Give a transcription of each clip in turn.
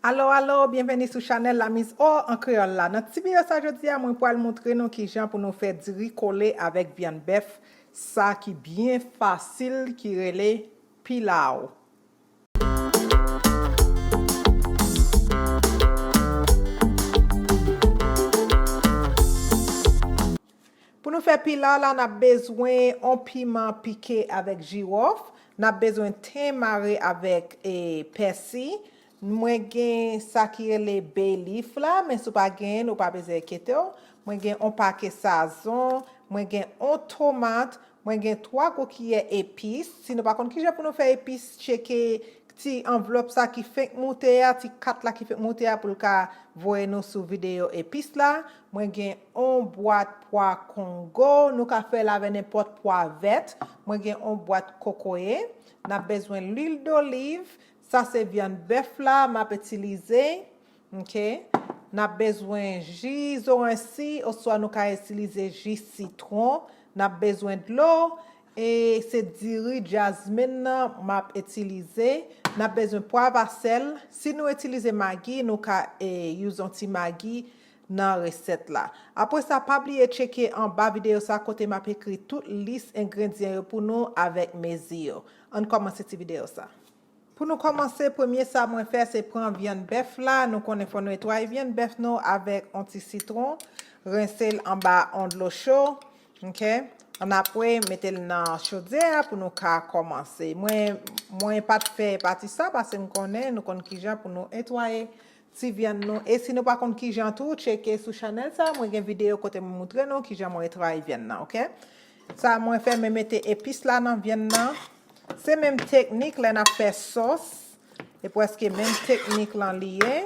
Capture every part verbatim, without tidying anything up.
Alo, alo, byenveni sou chanèl La Mise Or an kreyòl la. Nan ti videyo sa jodi a, mwen pral montre nou kijan pou nou fè diri kole avèk vyann bèf, sa ki byen fasil, ki rele pilaw. Pou nou fè pilaw la, n ap bezwen on piman pike avèk jiwòf, n ap bezwen ten mare avèk, e, pèsi, mwen gen sa ki rele bay leaf la, men si w pa genyen l, ou pa bezwen enkyete w. Mwen gen on pake sazon, mwen gen on tomat, mwen gen twa gwo kiyè epis. Si nou pa konn kijan pou nou fè epis, tcheke ti anvlòp sa ki fenk moute a, ti kat la ki fenk moute a pou l ka voye nou sou videyo epis la. Mwen gen on bwat pwa kongo, nou ka fè l avè nenpòt pwa vèt. Mwen gen on bwat kokoye. N ap bezwen lwil doliv. Sa se vyann bèf la m ap itilize. Ok. N ap bezwen ji zoranj si, oswa nou ka itilize ji sitwon. N ap bezwen dlo. E se diri jasmin nan m ap itilize. N ap bezwen pwav a sèl. Si nou itilize magi, nou ka, e, use yon ti magi nan resèt la. Apre sa, pa bliye tcheke anba videyo sa kote m ap ekri tout lis engredyan yo pou nou avèk mezi yo. Ann kòmanse ti videyo sa. Pou nou kòmanse, premye sa mwen fè, se pran vyann bèf la. Nou konnen fò nou netwaye vyann bèf nou avèk on ti sitwon, rense l anba on dlo cho. Ok? Annapre, mete l nan chodyè a pou nou ka kòmanse. Mwen, mwen pa t fè pati sa paske m konnen nou konn kijan pou nou netwaye ti vyann nou. E si nou pa konn kijan tou, tcheke sou chanèl sa, mwen gen videyo kote mwen montre nou kijan mwen netwaye vyann nan, ok? Sa mwen fè, mwen mete epis la nan vyann nan. Se menm teknik lè n ap fè sòs. E prèske menm teknik lan li ye.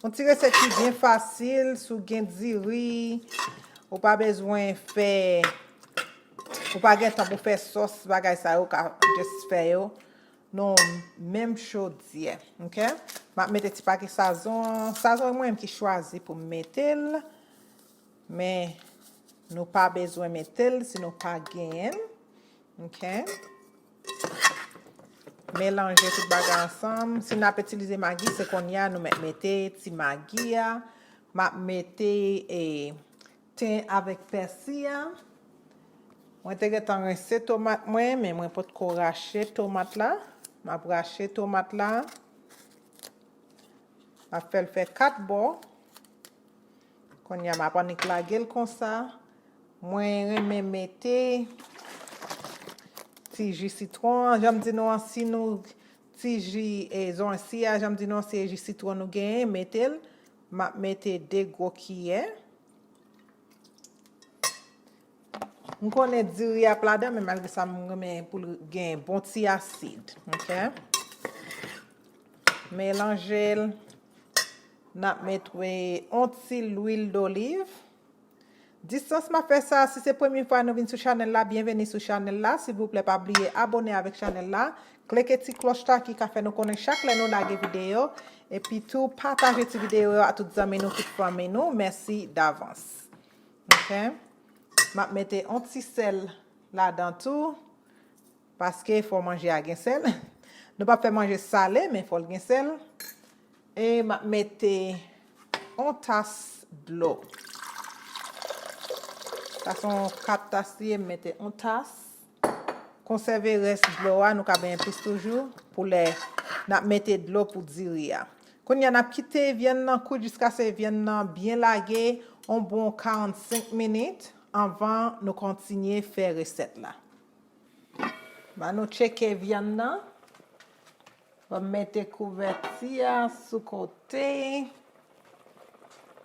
Yon ti resèt ki byen fasil, si w gen diri, ou pa bezwen fè, ou pa gen tan pou fè sòs, bagay sa yo, ou ka just fè yo nan menm chodyè, ok? M ap mete ti pake sazon an. Sazon mwen menm ki chwazi pou m mete l, men nou pa bezwen mete l si nou pa genyen l, ok? Melanje tout bagay ansanm. Si n ap itilize magi, se kounye a nou mèt mete ti magi a. M ap mete, e, ten avèk pèsi a. Mwen te gentan rense tomat mwen, men mwen potko rache tomat la. M ap rache tomat la. M ap fè l fè kat bò. Kounye a, m ap annik lage l konsa. Mwen renmen mete ti ji sitwon an. Jan m di nou an, si nou ti ji, e, zoranj si a, jan m di nou an, se ji sitwon nou genyen, mete l. M ap mete de gwo kiyè. M konnen diri ap ladan, men malgre sa, m renmen pou l gen bon ti asid. Ok? Melanje l. N ap mete on ti lwil doliv. Distans m ap fè sa, si se premye fwa nou vin sou chanèl la, byenveni sou chanèl la. Silvouplè, pa bliye abòne avèk chanèl la. Klike ti klòch la ki ka fè nou konnen chak lè nou lage videyo. Epi tou, pataje ti videyo yo a tout zanmi nou, tout fanmi nou. Mèsi davans. Ok? M ap mete on ti sèl ladan tou. Paske fò manje a gen sèl. Nou p ap fè manje sale, men fò l gen sèl. E m ap mete on tas dlo. Sa se yon kat tas li ye, m mete on tas. Konsève rès dlo a, nou ka benyen plis toujou, pou lè n ap mete dlo pou diri a. Kounye a, n ap kite vyann nan kwit jiskaske vyann nan byen lage, on bon karannsenk minit, anvan nou kontinye fè resèt la. Ban nou tcheke vyann nan. Ban m mete kouvèti a sou kote.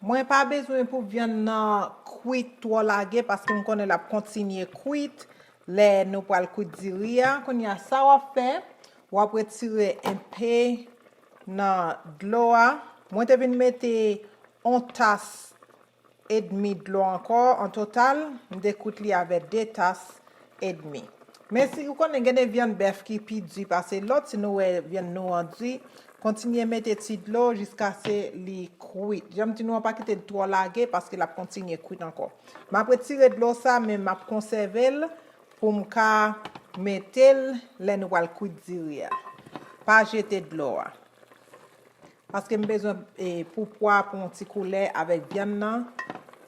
Mwen pa bezwen pou vyann nan kwit twò lage paske m konnen l ap kontinye kwit lè nou pral kwit diri a. Kounye a, sa w ap fè, w ap retire enpe nan dlo a. Mwen te vin mete on tas edmi dlo ankò. An total, m te kwit li avè de tas edmi. Men si ou konnen gen de vyann bèf ki pi di pase lòt, si nou wè vyann nou an di, kontinye mete ti dlo jiskaske li kwit. Jan m di nou an, pa kite l twò lage paske l ap kontinye kwit ankò. M ap retire dlo sa, men m ap konsève l pou m ka mete l lè nou pral kwit diri a. Pa jete dlo a. paske m bezwen, e, pou pwa, pou yon ti koulè avèk vyann nan.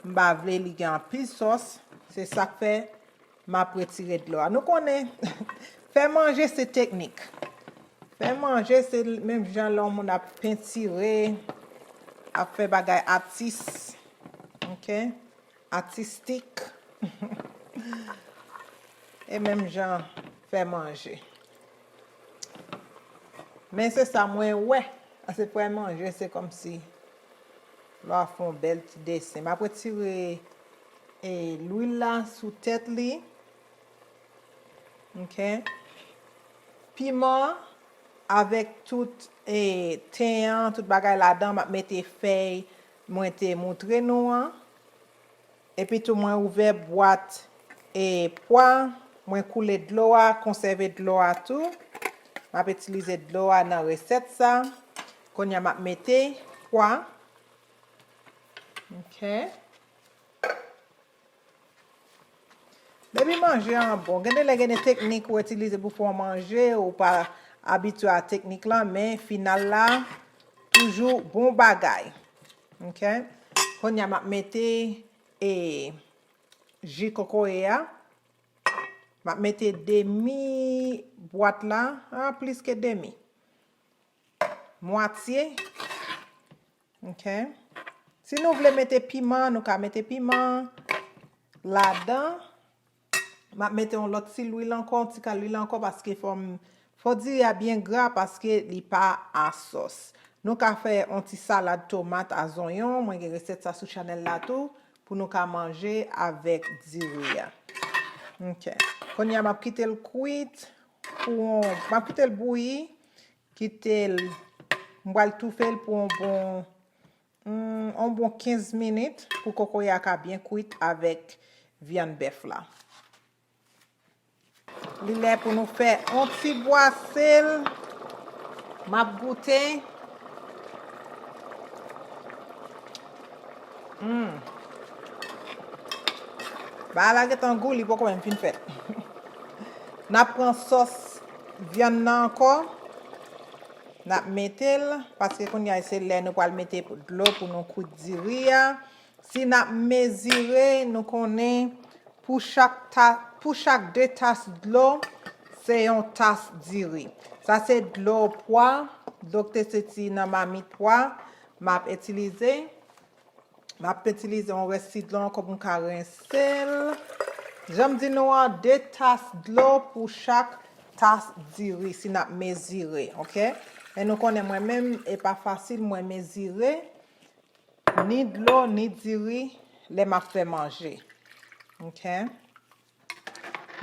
M pa vle li gen anpil sòs. Se sa k fè m ap retire dlo a. Nou konnen, fè manje se teknik. Fè manje se menm jan lè yon moun ap pentire, ap fè bagay atis. Ok? Atistik. E menm jan fè manje. Men se sa mwen wè. Paske fè manje, se kòmsi lè w ap fè yon bèl ti desen. M ap retire, e, lwil la sou tèt li. Ok. Piman avèk tout, e, ten an, tout bagay ladan, m ap mete fèy mwen te moutre nou an. Epi tou, mwen ouvè bwat, e, pwa, mwen koule dlo a, konsève dlo a tou. M ap itilize dlo a nan resèt sa. Kounye a, m ap mete pwa. Ok. Depi manje an bon, gen de lè gen de teknik ou itilize pou fè yon manje, ou pa abitye a teknik lan, men final la, toujou bon bagay. Ok? Kounye a, m ap mete, e, ji kokoye a. M ap mete demi bwat la, a, plis ke demi. Mwatye. Ok. Si nou vle mete piman, nou ka mete piman ladan. M ap mete yon lòt ti lwil ankò, yon ti kal lwil ankò, paske fò m, fò diri a byen gra, paske li pa a sòs. Nou ka fè yon ti salad tomat a zonyon. Mwen gen resèt sa sou chanèl la tou, pou nou ka manje avèk diri a. Ok. Kounye a, m ap kite l kwit pou yon, m ap kite l bouyi, kite l, m pral toufe l pou yon bon, hmm, yon bon kenz minit pou kokoye a ka byen kwit avèk vyann bèf la. Li lè pou nou fè yon ti bwase l. M ap goute. Hmm. Bagay la gentan gou, li poko menm fin fèt. N ap pran sòs vyann nan ankò. N ap mete l, paske kounye a se lè nou pral mete dlo pou nou kwit diri a. Si n ap mezire, nou konnen pou chak ta-, pou chak de tas dlo, se yon tas diri. Sa se dlo pwa, dlo k te soti nan mamit pwa, m ap itilize. M ap itilize yon rès ti dlo ankò pou m ka rense l. Jan m di nou an, de tas dlo pou chak tas diri, si n ap mezire, ok? E nou konnen mwen menm, e pa fasil mwen mezire ni dlo, ni diri lè m ap fè manje. Ok?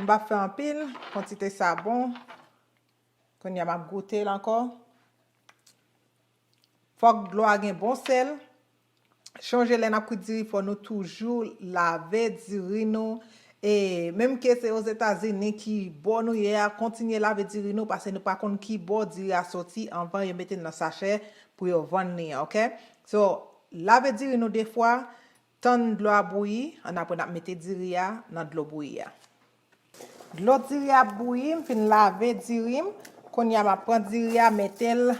M p ap fè anpil, kantite sa bon. Kounye a m ap goute l ankò. Fòk dlo a gen bon sèl. Chonje lè n ap kwit diri, fò nou toujou lave diri nou. E menm ke se Ozetazini ki bò nou ye a, kontinye lave diri nou, paske nou pa konn ki bò diri a soti anvan yo mete l nan sachè pou yo vann li an, ok? So, lave diri nou de fwa, tann dlo a bouyi, annapre n ap mete diri a nan dlo bouyi a. Dlo diri a bouyi, m fin lave diri m. Kounye a, m ap pran diri a, mete l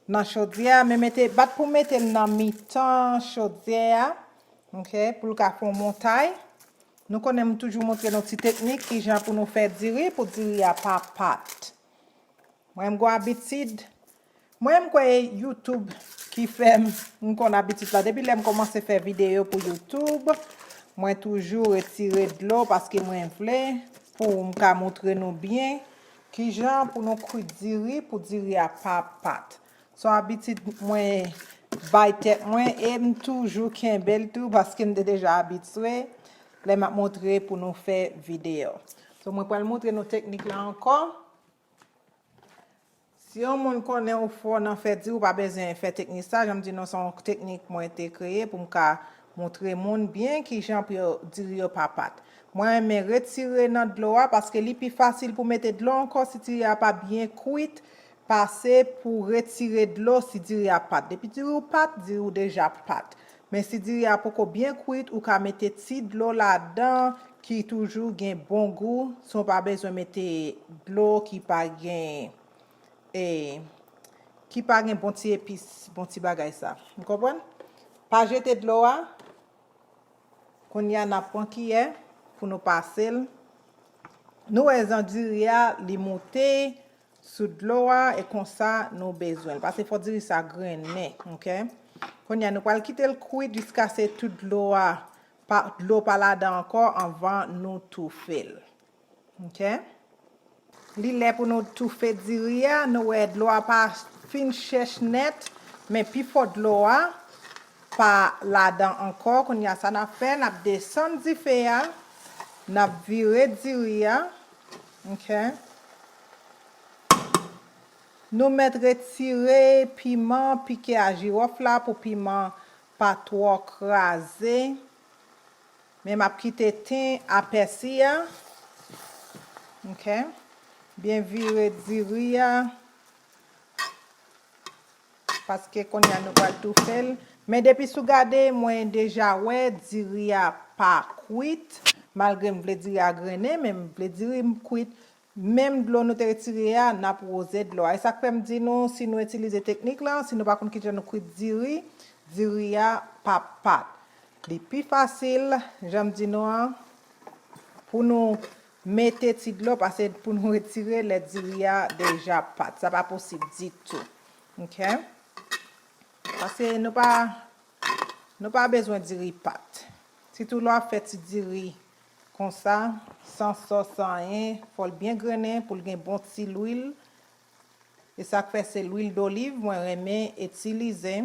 nan chodyè a, men mete, bat pou mete l nan mitan chodyè a, ok, pou l ka fè yon montay. Nou konnen m toujou montre nou ti teknik kijan pou nou fè diri, pou diri a pa pat. Mwen, m gon abitid. Mwen, m kwè e YouTube ki fè m, m konn abitid la. Depi lè m kòmanse fè videyo pou YouTube, mwen toujou retire dlo paske mwen vle pou m ka montre nou byen kijan pou nou kwit diri, pou diri a pa pat. Se yon abitid mwen bay tèt mwen e m toujou kenbe l tou paske m te deja abitye lè m ap montre pou nou fè videyo. So, mwen pral montre nou teknik la ankò. Si yon moun konnen ou fò nan fè diri, ou pa bezwen fè teknik sa. Jan m di nou, se yon teknik mwen te kreye pou m ka montre moun byen kijan pou yo, diri yo pa pat. Mwen renmen retire nan dlo a paske li pi fasil pou mete dlo ankò si diri a pa byen kwit, pase pou retire dlo si diri a pat. Depi diri w pat, diri w deja pat. Men si diri a poko byen kwit, ou ka mete ti dlo ladan ki toujou gen bon gou, san w pa bezwen mete dlo ki pa gen, e, ki pa gen bon ti epis, bon ti bagay sa. Ou konprann? Pa jete dlo a. Kounye a n ap pran kiyè pou nou pase l. Nou wè jan diri a, li moute sou dlo a, e konsa nou bezwen l. Paske fò diri sa grennen, oke? Kounye a nou pral kite l kwit jiskaske tout dlo a, pa, dlo pa ladan ankò anvan nou toufe l. Oke? Li lè pou nou toufe diri a. Nou wè dlo a pa fin chèch nèt, men pifò dlo a pa ladan ankò. Kounye a sa n ap fè, n ap desann dife a, n ap vire diri a. Oke? Nou mèt retire piman pike a jiwòf la pou piman pa twò kraze. Men m ap kite ten a pèsi a. Oke. Byen vire diri a. Paske kounye a nou pral toufe l. Men depi sou gade, mwen deja wè diri a pa kwit. Malgre m vle diri a grennen, men m vle diri m kwit. Menm dlo nou te retire a, n ap woze dlo a. E sa k fè m di nou, si nou itilize teknik la, si nou pa konn kijan nou kwit diri, diri a p ap pat. Li pi fasil, jan m di nou an, pou nou mete ti dlo, pase pou nou retire lè diri a deja pat. Sa pa posib ditou. Oke? Pase nou pa, nou pa bezwen diri pat. Sitou lè w ap fè ti diri konsa, san sòs, san anyen, fò l byen grennen pou l gen bon ti lwil. E sa k fè se lwil doliv mwen renmen itilize.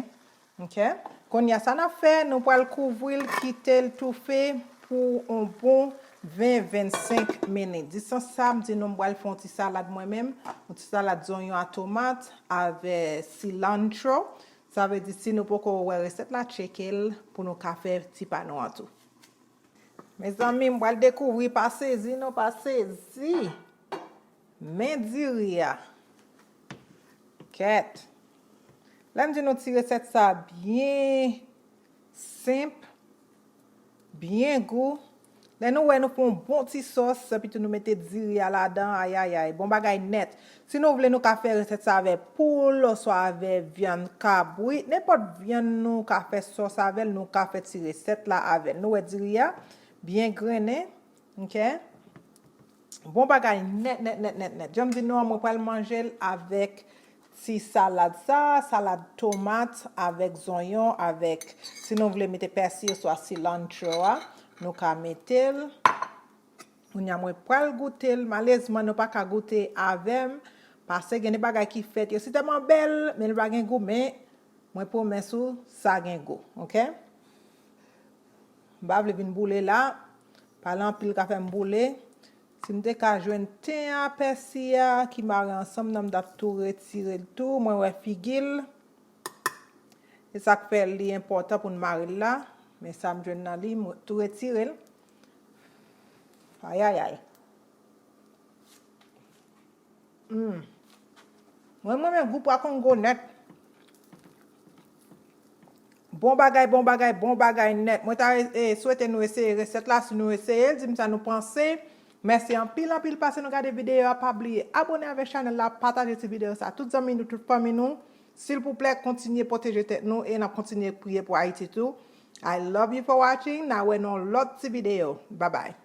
Oke? Kounye a, sa n ap fè, nou pral kouvri l, kite l toufe pou yon bon ven, vennsenk minit. Distans sa, m di nou m pral fè yon ti salad mwen menm, yon ti salad zonyon a tomat avè cilantro. Sa vle di, si nou poko wè resèt la, tcheke l pou nou ka fè ti pa nou an tou. Mezanmi, m pral dekouvri, pa sezi non, pa sezi. Men diri a. Kèt. Lè m di nou ti resèt sa byen senp, byen gou. Lè nou wè nou fè yon bon ti sòs, epi tou nou mete diri a ladan, ayayay, bon bagay nèt. Si nou vle, nou ka fè resèt sa avè poul, oswa avè vyann kabrit, nenpòt vyann nou ka fè sòs avè l, nou ka fè ti resèt la avè l. Nou wè diri a byen grennen, oke? Bon bagay nèt, nèt, nèt, nèt, nèt. Jan m di nou an, mwen pral manje l avèk ti salad sa, salad tomat avèk zonyon, avèk, si nou vle mete pèsi oswa cilantro a, nou ka mete l. Kounye a mwen pral goute l. Malerezman, nou pa ka goute avè m, pase gen de bagay ki fèt, yo si tèlman bèl, men li pa gen gou, men mwen pwomès ou, sa gen gou, oke? M pa vle vin boule la, pale anpil ka fè m boule. Si m te ka jwenn ten a pèsi a ki mare ansanm nan, m t ap tou retire l tou. Mwen wè figi l. E sa k fè li enpòtan pou n mare l la. Men sa m jwenn nan li, m tou retire l. Ayayay. Hmm. Mwen, mwen, men gou pwa Kongo nèt. Bon bagay, bon bagay, bon bagay nèt. Mwen ta, eh, swete nou eseye resèt la. Si nou eseye l, di m sa nou panse. Mèsi anpil, anpil paske nou gade videyo a. Pa bliye abòne avèk chanèl la, pataje ti videyo sa tout zanmi nou, tout fanmi nou. Silvouplè, kontinye pwoteje tèt nou e n ap kontinye priye pou Ayiti tou. I love you for watching. N a wè nan lòt ti videyo. Bye bye.